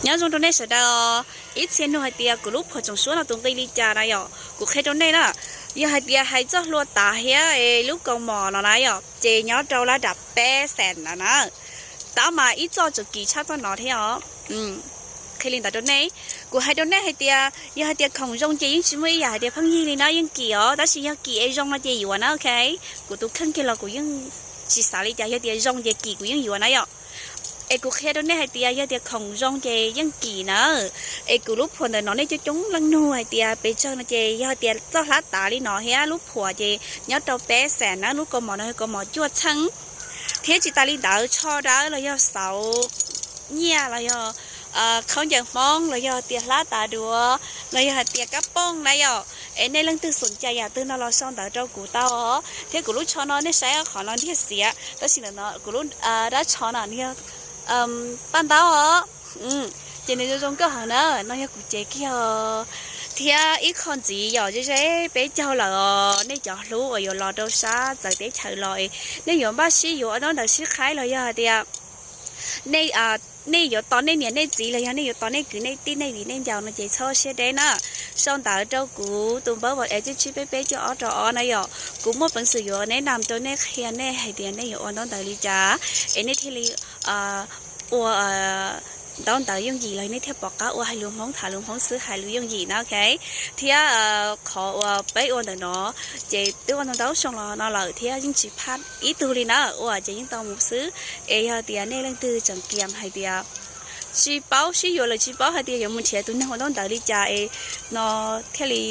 Nyob zoo rau nej sawv daws os. Ib txhia nug hais tias kuv lub phuam tsoom suab no tus nqi li cas na yom, kuv qhia rau nej na. Yog hais tias hais txoj hlua tav thiab es lub kaus mom no na yom, ces nyob rau lab dam peb xees no na. Tab mas ib txoj tseem kim tshaj txoj no thiab os. Qhia li ntawd rau nej. Kuv hais rau nej hais tias yog hais tias khoom zoo ces yeej tsis muaj ib yam hais tias pheej yig li na, yeej kim os, tab sis yog kim es zoo no ces yuav na, ok. Kuv tus kheej kiag los kuv yeej tsis xav li cas, yog tias zoo ces kim kuv yeej yuav na yom. Es kuv qhia rau nej hais tias yog tias khoom zoo ces yeej kim na. Es kuv lub phuam ntawm no nej coob coob leej nug hais tias pes tsawg no ces yog tias txoj hlab tav li no thiab lub phuam ces nyob rau peb xees na, lub kaus mom no yog kaus mom cuaj txheej. Thiab tsis tas li ntawd tsho dawb los yog xauv nyiaj los yog khaub ncaws Hmoob los yog tias hlab tav duav los yog hais tias kab pooj na yom. Es nej leej twg xom cai yam twg no los sau ntawv rau kuv tau os. Thiab kuv lub tsho no nej saib qhov no ntiag xiav, tab sis ntawm no kuv lub dab tsho no nws yog paj ntaub os. Ces nws zoo zoo nkauj heev na, no yog kuv cev kiag. Thiab ib qho ntxiv yom, ze ze peb caug lawm os, nej cov hlub uas yuav los rau sab txawv teb chaws los, nej yuav npaj sib yuav ua ntaub ntawv sib qhaib los yog hais tias nej nej yuav tos nej niam nej txiv los yog nej yuav tos nej kwv nej tij nej viv nej ncaus no ces txhob siab deb na. Sau ntawv rau kuv tus npawb WhatsApp tsib peb peb cuaj ob rau ob na yom. Kuv muaj peev xwm yuav neb nam rau nej qhia nej hais tias nej yuav ua ntaub ntawv li cas es nej thiaj li ua ntaub ntawv yooj yim los nej thiaj pom qab ua hais lus Hmoob, tham lus Hmoob xwb hais lus yooj yim na, ok. Thiab qhov uas peb ua ntawm no ces twb ua ntau ntau xyoo los no lawm thiab yeej tsis phaj ib tug li na, ua ces yeej tau mus xwb. Es yog tias nej leej twg tseem kiam hais tias tsis paub sib yuav lawm, tsis paub hais tias yuav mus nrhiav tus neeg ua ntaub ntawv li cas es no thiaj li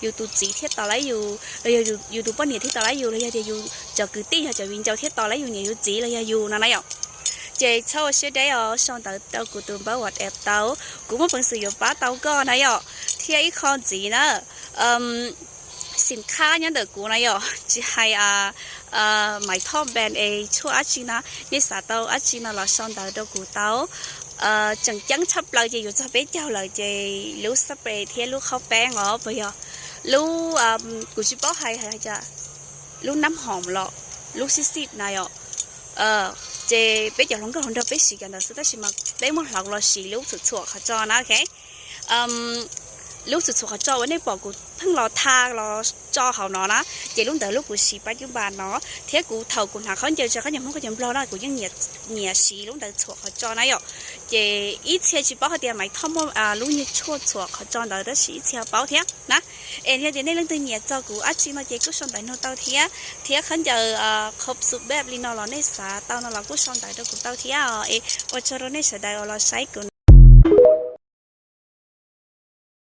yus tus txiv thiaj tos laib yus los yog yus tus poj niam thiaj tos laib yus los yog tias yus cov kwv tij yog cov viv ncaus thiaj tos laib yus niam yus txiv los yog yus no na yom. Ces txhob ua siab deb os, sau ntawv rau kuv tus npawb WhatsApp tau, kuv muaj peev xwm yuav pab tau koj na yom. Thiab ib qho ntxiv na, xim khab nyob ntawm kuv na yom, tsis hais Maiv Thoj brand es tshuaj dab tsi na, nej xav tau dab tsi no los sau ntawv rau kuv tau. Tseem ceeb tshaj plaws ces yuav txog peb caug lawm ces lub spray thiab lub qhaub peeb os, puas yog lub, kuv tsis paub hais lub nab hoom los lub xib xib na yom. Ces peb cov hluas nkauj hluas nraug peb siv cov ntawd xwb, tab sis mas peb muab hloov los siv lub txhuam txhuam qhov tso na, ok. Lub txhuam txhuam qhov tso uas nej pom kuv pheej los tha los tso hauv no na, ces lub ntawd lub kuv siv pab cub npas no, thiab kuv thaum kuv hnav khaub ncaws, khaub ncaws Hmoob khaub ncaws Nplog na, kuv yeej nyiam siv lub ntawd txhuam qhov tso na yom. Ces ib txhia tsis paub hais tias Maiv Thoj muaj lub niag tshuaj txhuam qhov tso ntawd, tab sis ib txhia paub thiab na. Es yog tias nej leej twg nyiam txog kuv dab tsi no ces kuj sau ntawv nug tau thiab, thiab khaub ncaws qhov xu beb li no los nej xav tau no los kuj sau ntawv rau kuv tau thiab. Es ua tsaug rau nej sawv daws uas los saib kuv